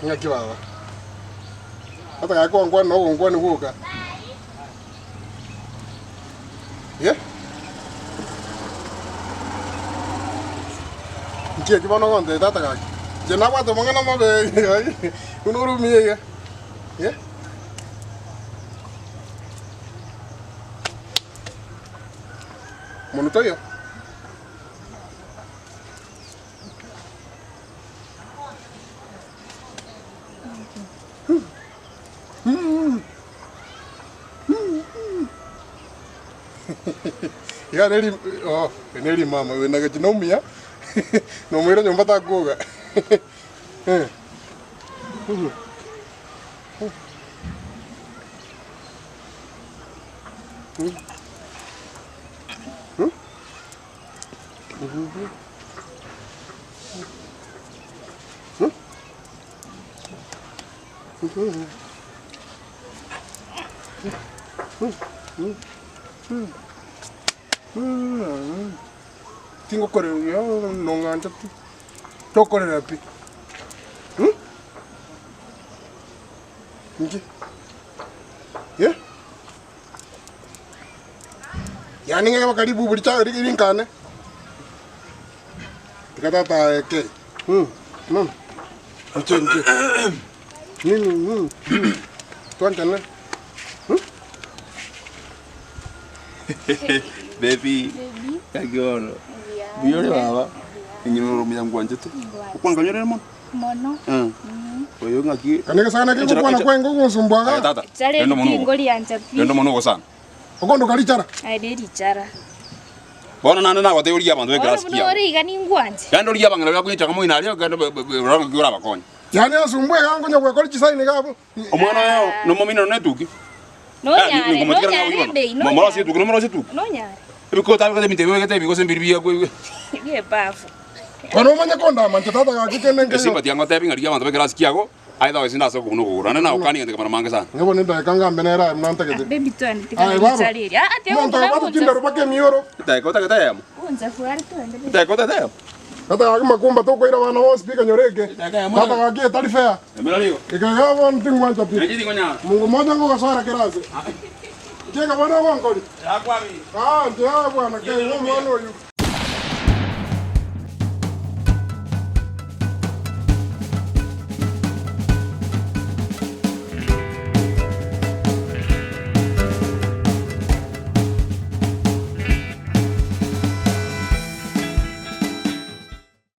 Ng'aki baba? Tata gaki gwankwana na ogonkwania gwoka. Ye? Nki eki bono ogontebia tata gaki? Inche nabwate amang'ana amabe gaki, buna ore omuya iga. Ye? Monto toiyo? Iga neri oh, neri mama oyo nagachi nomuya nomoira nyomba takoga eh. Tingokorera nong'ancha pi, tokorera pi, inki? Eh? Yaani ng'a bakari ribubu richa rinkane, tiga tata aeke, mama, inche inche, twanchane. Baby, Baby. gaki bono. Mbuya. Mbuya ore baba. Mbuya. Eng'ina ore omuya ngwanchete. Okwankanyorire mono? Mono. Eh. Oyo ng'aki. Kane egesagane kegokwana kwaye ngogonsumbua Aye igaa. tata. Chare Rende mono ritingo riancha pi. Rende mono ogosana. Okondoka richara. Aye ne richara. Bono naende nagotebia origie abanto Bono b'ekerasi buna kiao. ore iga ningwanche. Genda origie abang'ina baria bakonyechaga moino aria, genda orore ng'aki orabakonye. Yaani asumbue igaa nkonya gwekora chisaini iga abwo. Omwana oyo nomomino netuki. Nonyare, Nkomotigera ng'a nonyare bono. ebei, Momorosie nonyare. etuki, nomorosie etuki. Nonyare. Ebikote abegete ebinto ebi obegete ebi gose mbiri biakwe. Biebafu. Bono omanye kondama inche tata gaki kende nkeiyo. Esimba tiangotebi ng'a rigia abanto b'ekerasi kiago, aye tagochi ase okoguna okogoro. Naende nagokania egento kemara mange sana. Ng'a bono edaika ngambe nere aye buna ntagete. Baby twende tiga Aye baba, richara eri. Ah, tiga omonto gokuna obwate bunchafu. chindero mpaka emioro. Edaika otagete eyemo. Bunchafu are twende baby. Edaika otagete eyemo. Tata gaki makumba tokoira abana bonsi pi ekanyoro eke. Tata gaki etari fair. Eke iga bono tingwancha pi. Mungu moja ngogosoera kera ase. Nki eke bono ogonkori? Ah, nche bwana, keigo omwana oyio.